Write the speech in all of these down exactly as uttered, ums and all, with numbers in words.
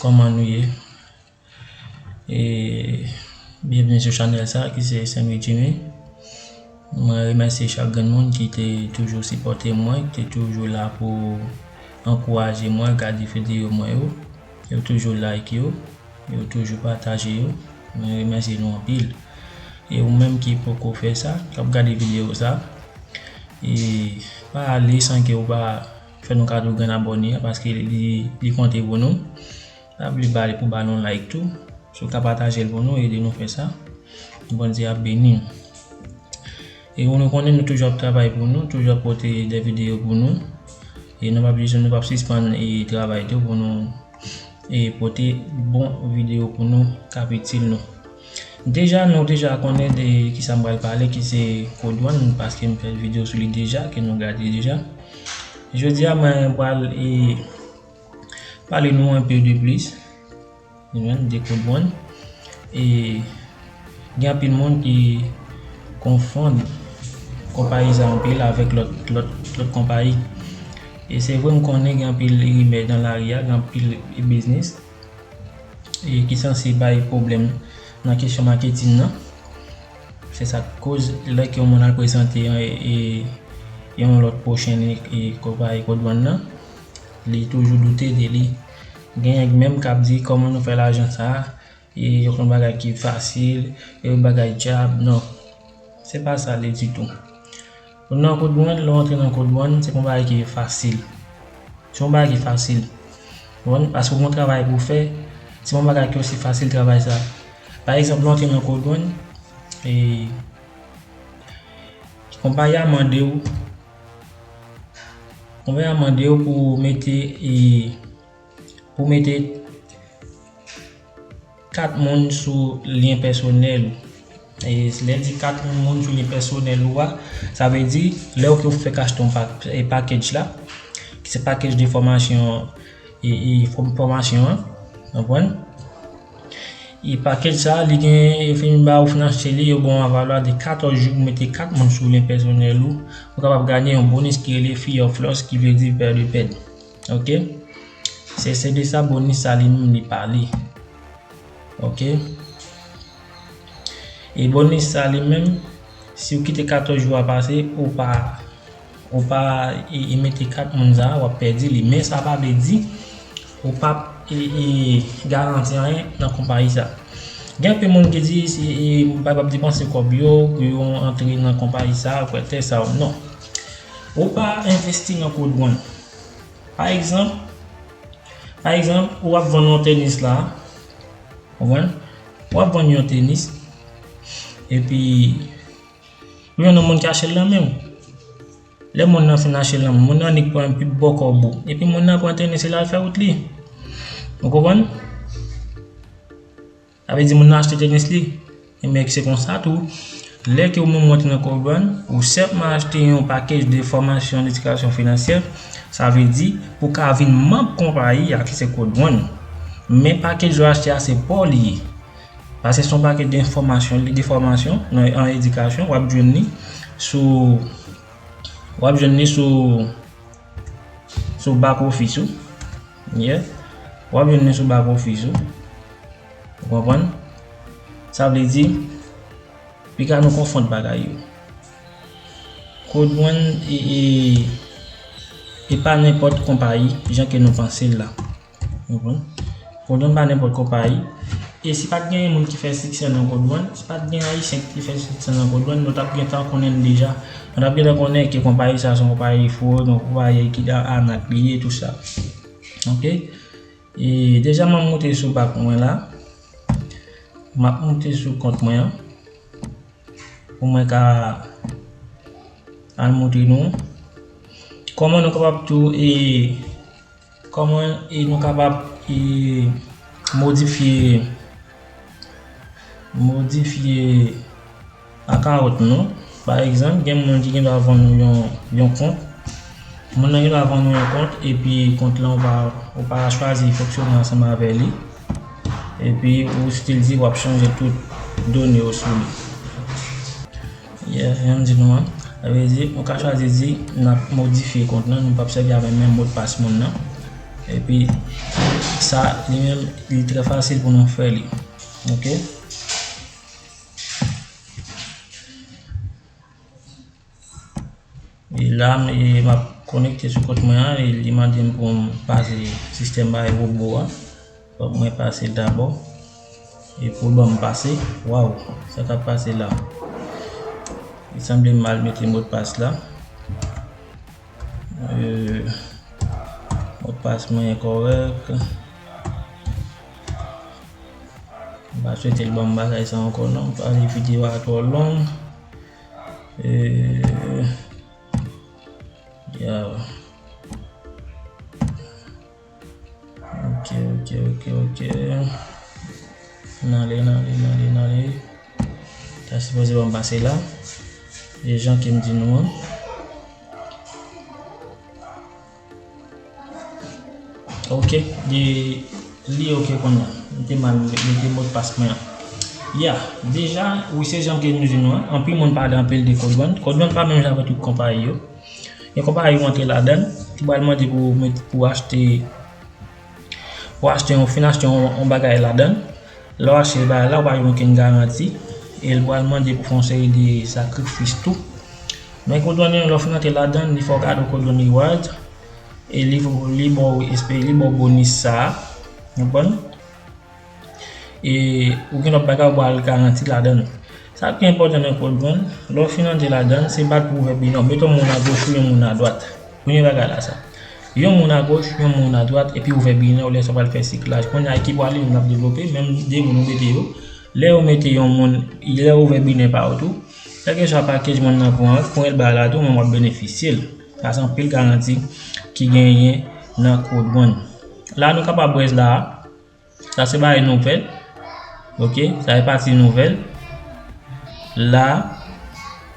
Kòman nou ye? E byenveni sou chanèl sa ki se Saint Louis Jimmy. Mwen remèsye chak grenn moun ki te toujou sipòte mwen, ki te toujou la pou ankouraje mwen, gade videyo mwen yo. Yo toujou like yo, yo toujou pataje yo. Mwen remèsye nou anpil. E ou menm ki poko fè sa, k ap gade videyo sa, e pa ale san ke ou pa fè nou kado grenn abòne a, paske li, li konte pou nou. Pa bliye ba li pou ba nou like tou. Si w ka pataje l pou nou, ede nou fè sa. Bondye ap beni. E nou konnen nou toujou ap travay pou nou, toujou ap pote de videyo pou nou. E nou p ap, nou p ap sispann e travay tou pou nou e pote bon videyo pou nou k ap itil nou. Deja, nou deja konnen de kisa m pral pale, ki se kodwàn, paske m fè videyo sou li deja, ke nou gade deja. Jodi a, mwen pral e pale nou enpe de plis, nou jwenn de kodwàn. E gen anpil moun ki konfonn konpayi sa anpil avèk lòt, lòt, lòt konpayi. E se vre, m konnen gen anpil rimè nan lari a, gen anpil biznis e ki sanse bay pwoblèm nan kesyon maketin nan. Se sa k koz lè ke yon moun al prezante yon, e, e, yon lòt pwochen e, e konpayi kodwàn nan, li toujou doute de li. Genyen menm k ap di, "Kòman nou fè lajan sa a? E yo konn bagay ki fasil, e yon bagay djab." Non, se pa sa li ditou. Ou nan kodwàn, lè w antre nan kodwàn, se pa yon bagay ki fasil. Se yon bagay ki fasil. Ou konprann? Paske w gen yon travay pou w fè, se pa yon bagay ki osi fasil travay sa. Pa egzanp, lè w antre nan kodwàn, e, konpayi a mande w, konpayi a mande w pou w mete, e, pou w mete kat moun sou lyen pèsonèl ou. E lè di kat moun sou lyen pèsonèl ou a, sa vle di lè w ke w fèk achte yon pa-, e, package la, ki se package de fòmasyon, e, e, fòm-, fòmasyon an, konprann? E package sa, li gen, yo fin ba ou, fin achte li, yo ba w yon avalwa de katòz jou pou mete kat moun sou lyen pèsonèl ou, ou kapab gade yon bonis ki rele Fear of Loss, ki vle di pè de pèd. Ok? Se, se de sa bonis sa li menm li pale. Ok? E bonis sa li menm, si w kite katòz jou a pase, ou pa, ou pa, e, e mete kat moun sa, w ap pèdi li. Men sa pa vle di ou p ap, e, e, garanti anyen nan konpayi sa. Gen anpil moun ki di, si, e, pa, p ap depanse kòb yo pou yo antre nan konpayi sa, kwè tè sa, non. Ou pa envesti nan kodwàn. Pa egzanp, pa egzanp, w ap vann yon tenis la, konprann? W ap vann yon tenis, epi ou jwenn yon moun ki achte l nan men w. Lè moun nan fin achte l nan men w, moun nan annik pran pi bò kòb ou. Epi moun nan pran tenis li, l al fè wout li. Ou konprann? Sa vle di moun nan achte tenis li. Ebyen, se konsa tou, lè ke ou menm ou antre nan kodwàn, ou senpman achte yon package de fòmasyon, edikasyon finansyè, sa vle di pou w ka vin manm konpayi a ki se kodwàn. Men package ou achte a se pa w li ye. Paske se yon package de fòmasyon, de fòmasyon nan, an edikasyon, w ap jwenn li sou, w ap jwenn li sou sou back office ou. Yeah. W ap jwenn li sou back office ou. Ou konprann? Sa vle di, piga nou konfonn bagay yo. Kodwàn e, e, e pa nenpòt konpayi, jan ke nou panse l la. Ou konprann? Kodwàn pa nenpòt konpayi. E si pa t gen moun ki fè siksè nan kodwàn, si pa t gen Ayisyen ki fè siksè nan kodwàn, nou t ap gentan konnen l deja. Nou t ap gentan konnen ke konpayi sa se yon konpayi fwod, yon konpayi ki a-, anak li ye, tou sa. Ok? E deja m ap moute sou bak mwen la. M ap moute sou kont mwen an. Pou mwen ka al montre nou kòman nou kapab tou, e, kòman, e, nou kapab, e, modifye, modifye akawont nou. Pa egzanp, gen moun ki gen dwa vann ou yon, yon kont. Moun nan gen dwa vann ou yon kont, epi kont lan ou pa, ou pa chwazi fonksyone ansanm avè li. Epi ou still di w ap chanje tout done yo sou li. Yeah, jan m di nou an. Sa vle di, ou ka chwazi di n ap modifye kont lan, nou p ap sèvi avè menm modpas moun nan. Epi, Sa, li menm, li trè fasil pou nou fè li. Ok? E la, m, e m ap konekte sou kont mwen an, e li mande m pou m pase sistèm bay wobo a. Fòk mwen pase l dabò. E pou l ban m pase, waw, sa k ap pase la? Li sanble m mal mete modpas la. Euh, modpas mwen enkòrèk. M pa swete l ban m bagay sa ankò non. M pa vle videyo a twò long. Euh, yeah. Ok, ok, ok, ok. N ale, n ale, n ale, n ale. Sa sipoze ban m pase la. E jan ke m di nou an. Ok, li, li ok kounye a. M te mal mete modpas mwen an. Ya, deja, wi, se jan ke nou di nou an. Anpil moun pale anpil de Codewon. Codewon pa menm jan avèk tout konpayi yo. Gen konpayi ou antre ladan l, ki pral mande pou, pou achte, pou achte yon, fin achte yon, yon bagay ladan l. Lè w achte bagay la, ou pa gen okenn garanti. E l pral mande pou fè yon seri de sakrifis tou. Men Codewon, lè w fin antre ladan l, li fè w kado Codewon Reward. E li, li ba w espe, li ba w bonis sa a. Ou konprann? E ou gen lòt bagay ou pral garanti ladan l. Sa ki enpòtan nan Codewon, lè w fin antre ladan l, se pa pou ouvè binè w. Mete yon moun agoch ou yon moun adwat. Premye bagay la sa. Yon moun agoch, yon moun adwat, epi ouvè binè w, lè sa pral fè siklaj. Kounye a ekip ou a li menm l ap devlope, menm de moun ou mete yo. Lè yo mete yon moun, lè yo ouvè binè pa yo tou, kèlkeswa package moun nan pran, pran l ba la tou, men w ap benefisye l. Sa se anpil garanti ki genyen nan Codewon. La nou kapab wè la a. Sa se bagay nouvèl. Ok, sa se pati nouvèl. La,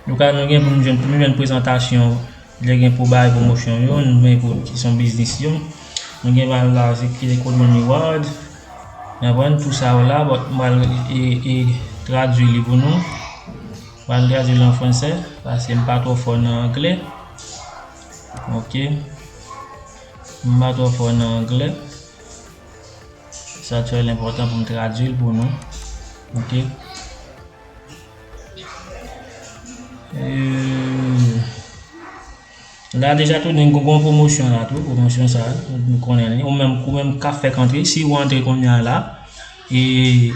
nou ka, nou gen pou nou jwenn, pou nou jwenn prezantasyon, lè gen pou bay pwomosyon yo, nou gen pou ki son biznis yo. Nou gen bagay la, se ki Codewon Reward. N ap pran tou sa yo la, but m pral e, e tradui li pou nou. M pral tradui li an fransè, paske m pa twò fò nan anglè. Ok. M pa twò fò nan anglè. Sa trè enpòtan pou m tradui l pou nou. Ok. Euh, la deja tou, nou gen yon pwomosyon la tou, pwomosyon sa, nou konnen li. Ou menm, ou menm k ap fèk antre, si ou antre kounye a la, e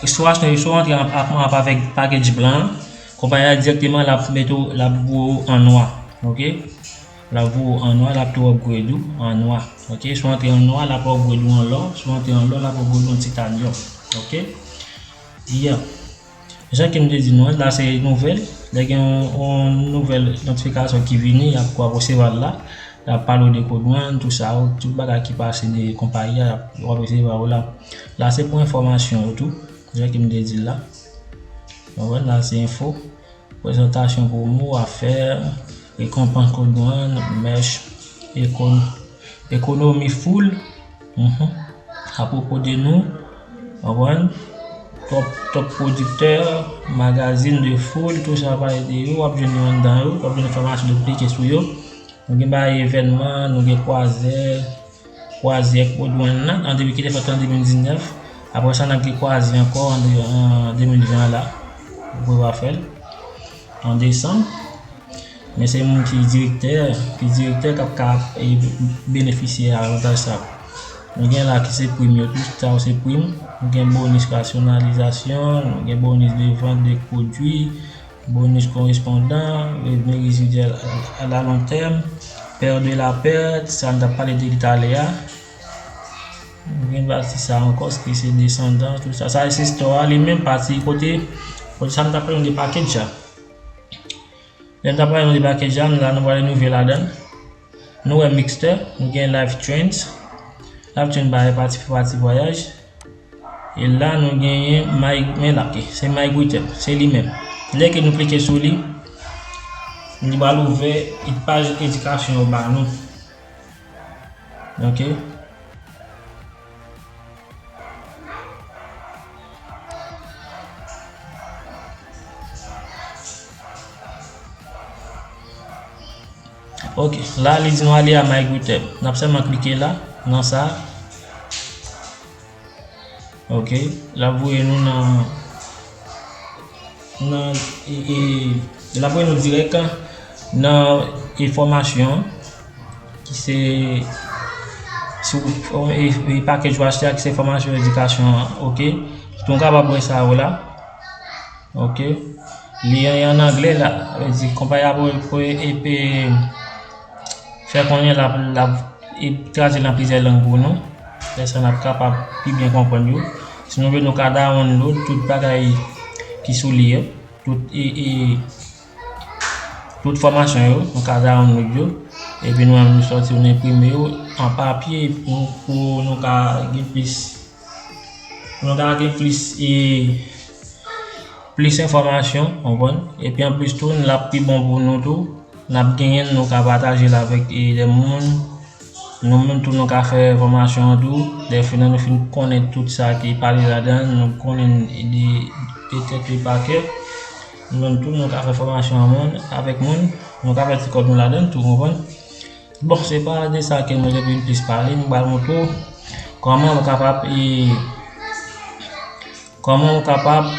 si w achte, si w antre ap, ap, ap avèk package blan an, konpayi a dirèkteman l ap mete w, l ap voye w an nwa. Ok? L ap voye w an nwa, l ap tou upgrade ou an nwa. Ok? Si w antre an nwa, l ap upgrade ou an lò. Si w antre an lò, l ap upgrade ou an titanyòm. Ok? Yeah. Jan ke m te di nou an, la se nouvèl. Lè gen yon, yon nouvèl notifikasyon ki vini, y ap, w ap resevwa l la. Y ap pale w de Codewon, tou sa yo, tout bagay ki pase de konpayi a, y ap, w ap resevwa yo la. La se pou enfòmasyon yo tou, jan ke m te di l la. Ou konprann? La se enfo. Prezantasyon pwomo, afè, rekonpans Codewon, mèch, ekon-, ekonomi full. Mhm. Apwopo de nou, w konprann? Top, top pwodiktè, magazin de full, tou sa pale de yo, w ap jwenn yo anndan yo, w ap jwenn enfòmasyon de klike sou yo. Nou gen bagay evènman, nou gen kwazè, kwazè Codewon nan, an depi ki te fèt an de mil diznèf. Apre sa, n ap gen kwazè ankò an de, an de mil ven la. Ou pral fè l an desanm. Men se moun ki direktè, ki direktè k ap ka, e, benefisye avantaj sa. Nou gen la ki se prim yo tou, sa yo se prim. Nou gen bonis rasyonalizasyon, nou gen bonis de vant de pwodui, bonis korespondan, revni rezidyèl a, a la lon tèm, pè de la pèt, sa n t ap pale de li talè a. Nou gen pati sa ankò, ki se desandan, tou sa. Sa se store a, li menm pati kote, kote sa n t ap pale de package a. Lè n t ap pale de package a, nou la, nou pral rive ladan l. Nou wè Mixster, nou gen Life Trends. Life Trends ba pati, pati vwayaj. E la, nou genyen My, men la, ok, se My Guitar, se li menm. Lè ke nou klike sou li, li pral ouvè paj edikasyon yo ba nou. Ok. Ok, la li di nou ale a My Guitar. N ap sèlman klike la, nan sa, Ok, l ap voye nou nan, nan, e, e, l ap voye nou dirèk nan e fòmasyon ki se sou e, e package ou achte a ki se fòmasyon edikasyon an, ok. Tou nou kapab wè sa yo la. Ok. Li an, an anglè la, sa vle di konpayi a pou, pou e, e, fè konnen l ap, l ap e, tradui l nan plizyè lang pou nou. Lè sa n ap kapab pi byen konprann yo. Si nou vle nou ka download tout bagay ki sou li yo, tout e, e, tout fòmasyon yo, nou ka download yo. Epi nou menm nou sòti yo, nou enprime yo an papye pou, pou nou ka gen plis, pou nou ka gen plis e, plis enfòmasyon, konprann? Epi anplis tou, l ap pi bon pou nou tou. N ap genyen l, nou ka pataje l avèk e, de moun. Nou menm tou, nou ka fè fòmasyon an tou. Lè fini, nou fin konnen tout sa ki pale ladan l, nou konnen li de tèt li pa kè. Nou menm tou, nou ka fè fòmasyon an moun, avèk moun. Nou ka fè ti kòb nou ladan l tou, konprann? Bon, se pa de sa ke mwen te vin plis pale, m pral montre w kòman ou kapab, e, kòman ou kapab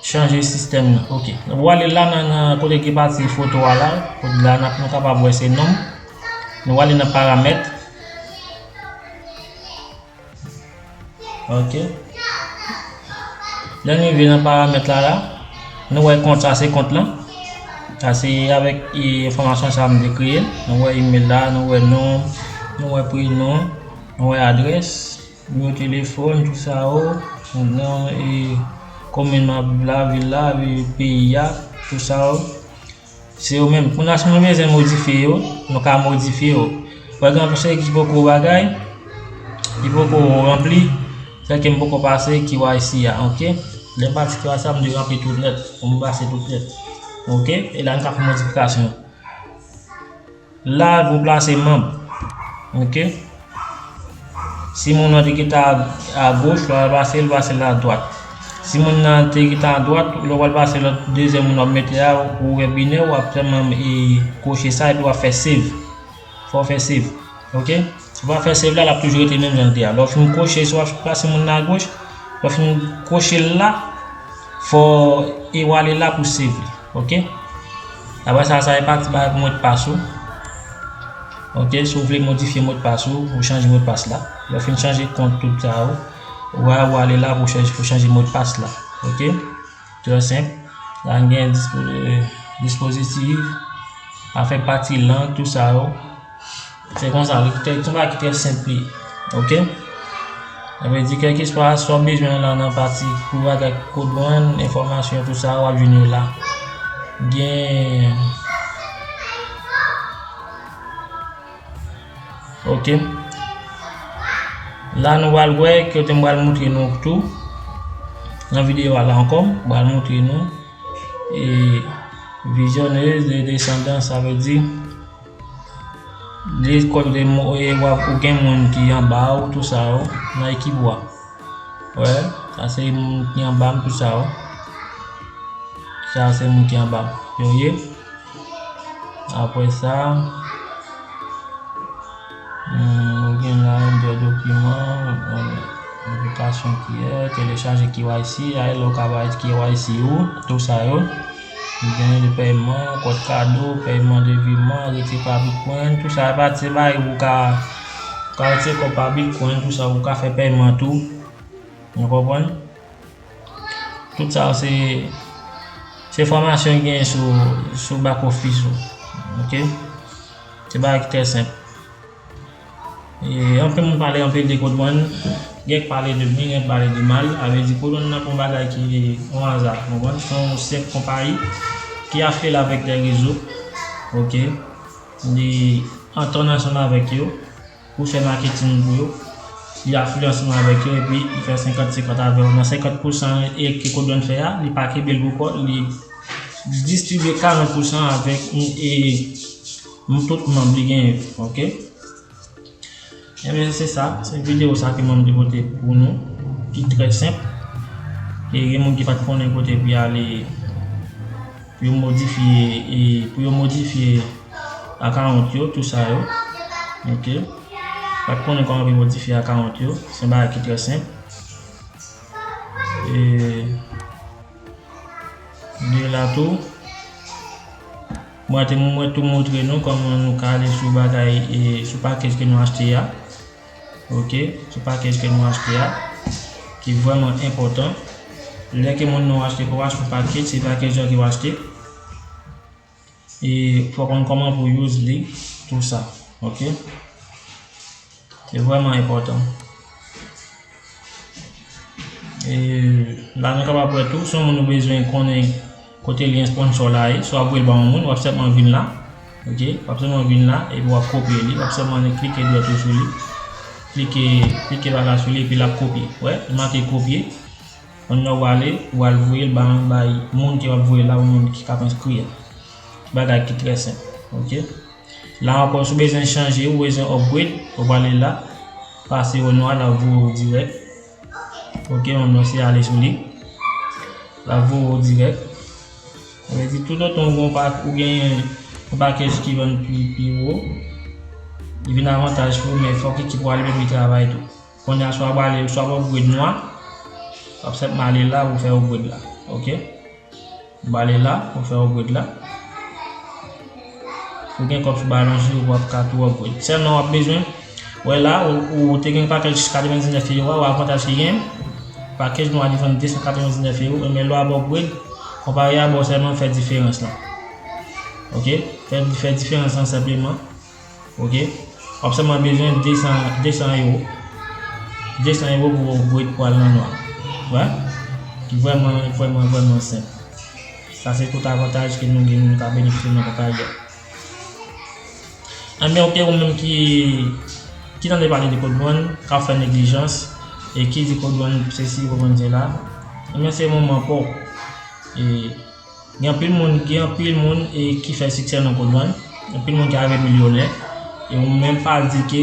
chanje sistèm nan. Ok. Ou ale la nan, nan kote ki pati foto a la, kote la n ap, nou kapab wè se non. Nou ale nan paramèt. Ok. Lè n rive nan paramèt la, la, nou wè kont sa se kont lan. Sa se avèk, e, enfòmasyon sa m te kreye. Nou wè email la, nou wè non, nou wè prenon, nou wè adrès, nimewo telefòn, tou sa yo. Non, e, komin m ap viv la, vil la, vi-, peyi a, tou sa yo. Se yo menm. Kounye a, si nou bezwen modifye yo, nou ka modifye yo. Pa egzanp, se ki poko bagay, ki poko ranpli, se ke m poko pase K Y C a, ok? Lè m pati K Y C a, m dwe ranpli tout nèt, pou m pase tout nèt. Ok? E la, m ka fè modifikasyon. La, pou plase manb. Ok? Si moun nan te gentan a, agoch, lè w al pase l, pase l adwat. Si moun nan te gentan adwat, lè w al pase lòt dezyèm moun w ap mete a, ou wè binè, w ap sèlman, e, kwoche sa, epi w ap fè save. Fò w fè save. Ok? Si w pa fè save la, l ap toujou rete menm jan l te a. Lè w fin kwoche, si w ap plase moun nan agoch, lè w fin kwoche l la, fò e w ale la pou save li. Ok? Apre sa, sa e pati bay modpas ou. Ok? Si w vle modifye modpas ou, ou chanje modpas la. Lè w fin chanje kont tout sa yo, ou a, ou ale la pou chanje, pou chanje modpas la. Ok? Trè senp. La, n gen dispo-, dispozitif, afè pati lang, tou sa yo. Se konsa, li te, se yon bagay ki trè senp li. Ok? Sa vle di, kèlkeswa sa w bezwen la nan pati pou bagay kòd wan, enfòmasyon, tou sa, w ap jwenn yo la. Gen, ok. La, nou pral wè, kote m pral montre nou tou. Nan videyo a la ankò, m pral montre nou. E, vizyonèz de desandan, sa vle di, li kote mo-, e, w ap, ou gen moun ki anba ou, tou sa yo, nan ekip ou a. Wè, sa se moun ki anba m, tou sa yo. Sa se moun ki anba m. Yo ye. Apre sa, hmm, ou gen la de dokiman, aplikasyon K Y C, telechaje K Y C, a, lè w ka bay K Y C ou, tou sa yo. Ou gen de pèyman, kòd kado, pèyman de viman, retire pa Bitcoin, tou sa, e pa ti bagay ou ka, ou ka retire kòb pa Bitcoin, tou sa, ou ka fè pèyman tou. Nou konprann? Tout sa yo se, se fòmasyon ki genyen sou, sou back office ou. Ok? Se bagay ki trè senp. E, anpil moun pale anpil de Code One. Gen k pale de byen, gen k pale de mal. Sa vle di Code One nan pa yon bagay ki yon aza. Ou konprann? Se yon senp konpayi ki afilye avèk de rezo. Ok? Li antann ansanm avèk yo pou fè maketing pou yo. Li afilye ansanm avèk yo epi li fè senkant senkant avè yo. Nan senkant pousan e ke Code One fè a, li pa kenbe l pou kò l, li distribye karant pousan avèk, e, tout manm li genyen yo. Ok? Ebyen, se sa. Se videyo sa ke mwen te pote pou nou, ki trè senp. E gen moun ki pa t konnen kote pou y ale, pou yo modifye, e, pou yo modifye akawont yo, tou sa yo. Ok. Pa t konnen kòman pou yo modifye akawont yo. Se yon bagay ki trè senp. E, de la tou, mwen te mwen tou montre nou kòman nou ka ale sou bagay e sou package ke nou achte a. Ok, sou package ke nou achte a, ki vrèman enpòtan. Lè ke moun nou achte pou achte yon package, se package la ke w achte. E fò konn kòman pou use li, tou sa. Ok? Se vrèman enpòtan. E la nou kapab wè tou, si yon moun ou bezwen konnen kote lyen sponsor la ye, si w ap voye l ba yon moun, w ap sèlman vin la. Ok? W ap sèlman vin la, epi w ap kopye li, w ap sèlman klike dwèt ou sou li. Klike, klike bagay sou li, epi l ap kopye. Wè, li make kopye. Kounye a w ale, w al voye l ba, bay moun ke w ap voye l la, ou moun ki k ap enskri a. Bagay ki trè senp. Ok? La ankò, si w bezwen chanje, ou bezwen upgrade, ou prale la, pase o nwa, l ap voye w dirèk. Ok, mwen se ale sou li. L ap voye w dirèk. Sa vle di, toutotan ou gen yon pa-, ou gen yon package ki vann pi, pi wo, li vin avantaj pou ou, men fòk ekip ou a li menm li travay tou. Kounye a, swa w ale, swa w upgrade nwa, w ap sèlman ale la pou w fè upgrade la. Ok? W ale la pou w fè upgrade la. Si w gen kòb sou balans ou, w ap ka tou upgrade. Sèlman w ap bezwen, wè la, ou, ou te gen package katrevendiznèf euro a, wè avantaj ki gen. Package nou a li vann de san katrevendiznèf euro, men lè w ap upgrade, konpayi a ba w sèlman fè diferans lan. Ok? Fè, fè diferans lan senpleman. Ok? W ap sèlman bezwen de san, de san euro. De san euro pou w upgrade pou al nan nwa. Wè? Ki vrèman, vrèman, vrèman senp. Sa se tout avantaj ke nou gen, nou ka benefisye nan konpayi a. Enben, ok, ou menm ki, ki tande pale de kòdwann, k ap fè neglijans, e ki di kòdwann sesi, kòdwann sela, enben, se moman pa w. E, Gen anpil moun, gen anpil moun, e, ki fè siksè nan kòdwann. Anpil moun ki arive milyonè. E ou menm pa di ke,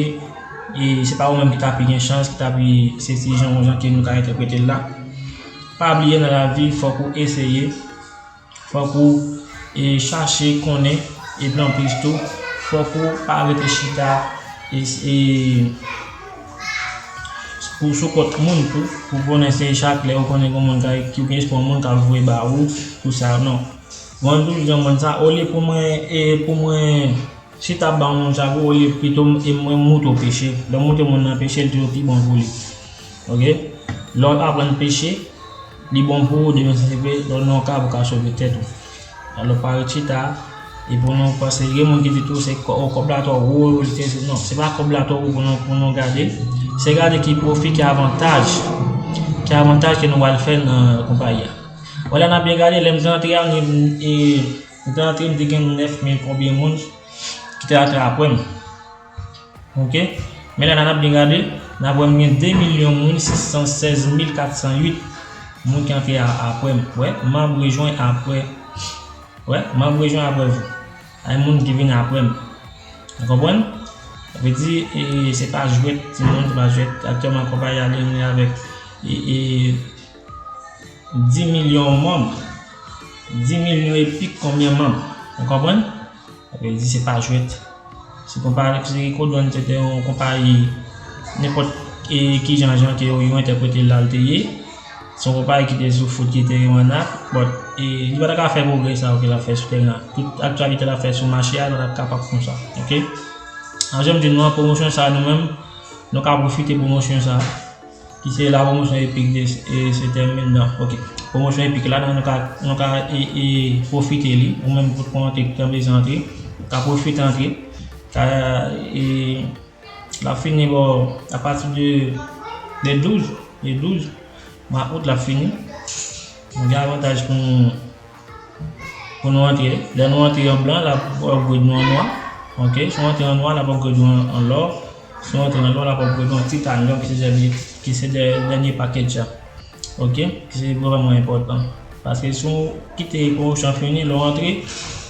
e, se pa ou menm ki ta pi gen chans, ki ta pi sesi jan, jan ke nou ka entèprete l la. Pa bliye nan lavi, fòk ou eseye. Fòk ou, e, chache konnen. Epi anplis tou, fòk ou pa rete chita e, e, pou sou kont moun tou, pou konnen se chak lè ou konnen gen moun ka, ki gen espwa moun ka voye ba ou, tou sa, non. Mwen toujou di moun sa, olye pou mwen, e, pou mwen chita ap ba moun sa, olye pito m, e mwen moute w peche. Lè w moute moun nan peche, l toujou pi bon pou li. Ok? Lè w aprann peche, li bon pou ou, demen sa se vre, lè w nan yon ka pou w ka sove tèt ou. Alò, pa ret chita, e pou nou panse, gen moun ki di tou, se kò-, kòb la twò wo, se, se, non, se pa kòb la twò wo pou nou, pou nou gade. Se gade ki pwofi, ki avantaj, ki avantaj ke nou pral fè nan konpayi a. Wè la n ap byen gade, lè m te antre a, m, e, m te antre, m te gen nèf mil konbyen moun ki te antre apre m. Ok? Men la, n ap byen gade, n ap wè m gen de milyon moun, sis san sèz mil kat san uit moun ki antre a-, apre m. Wè, m ap rejwenn apre. Wè, m ap rejwenn apre vou. Ay moun ki vin apre m. Ou konprann? Sa vle di, e, se pa jwèt, timoun, se pa jwèt. Aktyèlman, konpayi a li, li avèk, e, e, dis milyon manm. Dis milyon epi konbyen manm. Ou konprann? Sa vle di se pa jwèt. Si konpayi, si Kòdwann se te yon konpayi, nenpòt, e, ki jan, jan ke yo, yo entèprete l la l te ye, se yon konpayi ki te sou fout, ki te yon anak, but, e, li pa ta ka fè pwogrè sa yo ke l ap fè sou tèren an. Tout aktyalite l ap fè sou mache a, li pa ta kapab konsa. Ok? An jan m di nou an, pwomosyon sa a, nou menm, nou ka pwofite pwomosyon sa a. Ki se la pwomosyon epik de, e, se tèm nan. Ok. Pwomosyon epik la, nou ka, nou ka, e, e, pwofite li. Ou menm pou konn antre, ki ta bezwen antre, ka pwofite antre. Ka, e, l ap fini bò, apati de, de douz, de douz mwa out l ap fini. Nou gen avantaj pou nou Pou nou antre, lè nou antre an blan, l ap upgrade nou an nwa. Ok, si w antre an nwa, l ap upgrade ou an, an lò. Si w antre an lò, l ap upgrade ou an titanyòm, ki se dènye, ki se dè-, dènye package la. Ok, ki se vrèman enpòtan. Paske si w kite pwomosyon fini, lè w antre,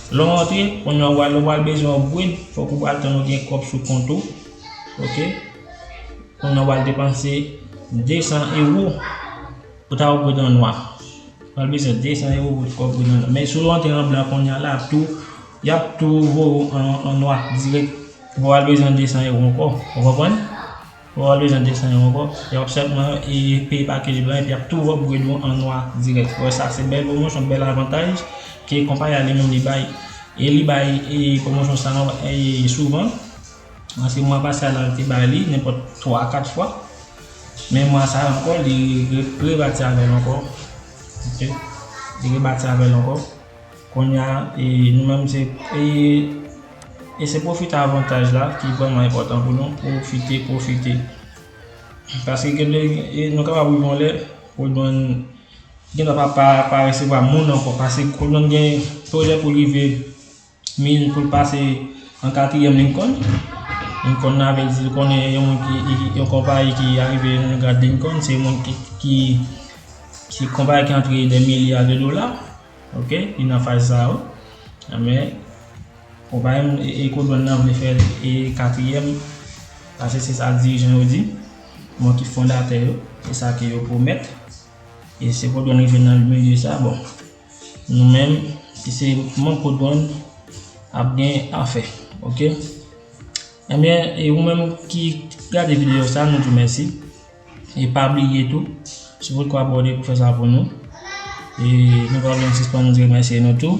lè w antre, kounye a w pral, w pral bezwen upgrade, fòk ou pral tann ou gen kòb sou kont ou. Ok, kounye a w pral depanse de san ewo pou ta upgrade an nwa. Pral bezwen de san ewo pou kòb ou nan. Men si w antre an blan kounye a la, ap tou, y ap tou voye w an, an nwa dirèk. Ou pa pral bezwen de san ewo ankò. Ou konprann? Ou pa bezwen desann yo ankò. Y ap sèlman e peye pakèj blan epi y ap tou voye w an nwa dirèk. Ou wè sa, se bèl pwomosyon, bèl avantaj ke konpayi a li menm li bay. E li bay e pwomosyon sa e souvan. Paske mwa pase a la, li te bay li nenpòt twa, kat fwa. Men mwa sa a ankò, li re- rebati avè l ankò. Ok? Li rebati avè l ankò. Kounye a, e, nou menm se, e, e se pwofite avantaj la ki vrèman enpòtan pou nou. Pwofite, pwofite. Paske gen de, e, nou kapab rive yon lè, Cold One gen dwa pa, pa, pa resevwa moun ankò. Paske Cold One gen pwojè pou l rive mil pou l pase an katriyèm Lincoln. Lincoln nan vle di, ou konnen yon moun ki, ki- yon konpayi ki arive nan grad Lincoln, se yon moun ki, ki, ki konpayi ki antre de milya de dola. Ok, li nan faz sa yo. Men, konpayi e, e Cold One nan vle fè e katriyèm, paske se sa dirijan yo di, moun ki fondatè yo, se sa ke yo pwomèt. E se Cold One rive nan milye sa, bon. Nou menm, ki se manm Cold One, ap gen afè. Ok? Ebyen, e ou menm ki gade videyo sa, nou di w mèsi. E pa bliye tou, si w potko abòne pou fè sa pou nou. E nou pa janm sispann remèsye nou tou.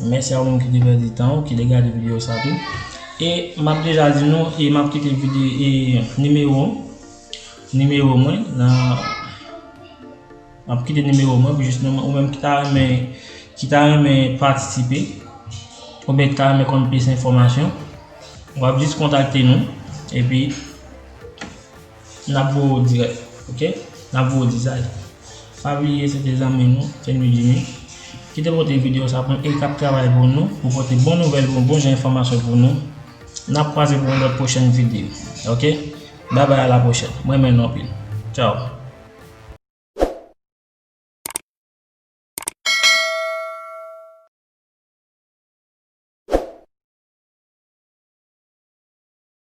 Mèsi a ou menm ki te pèdi tan ou, ki te gade videyo sa tou. E m ap deja di nou, e m ap kite videyo, e nimewo, nimewo mwen nan M ap kite nimewo mwen pou jis nou, ou menm ki ta renmen, ki ta renmen patisipe, oubyen ki ta renmen konn plis enfòmasyon, w ap jis kontakte nou, epi n ap voye w dirèk, ok? N ap voye w dizay. Pa bliye, se te zanmi nou, Kenny Jimmy, ki te pote videyo sa pou nou e k ap travay pou nou, pou pote bon nouvèl, bon, bon jan enfòmasyon pou nou. N ap kwaze pou yon lòt pwochèn videyo, ok? Babay, a la pwochèn. Mwen renmen nou anpil. Tchao.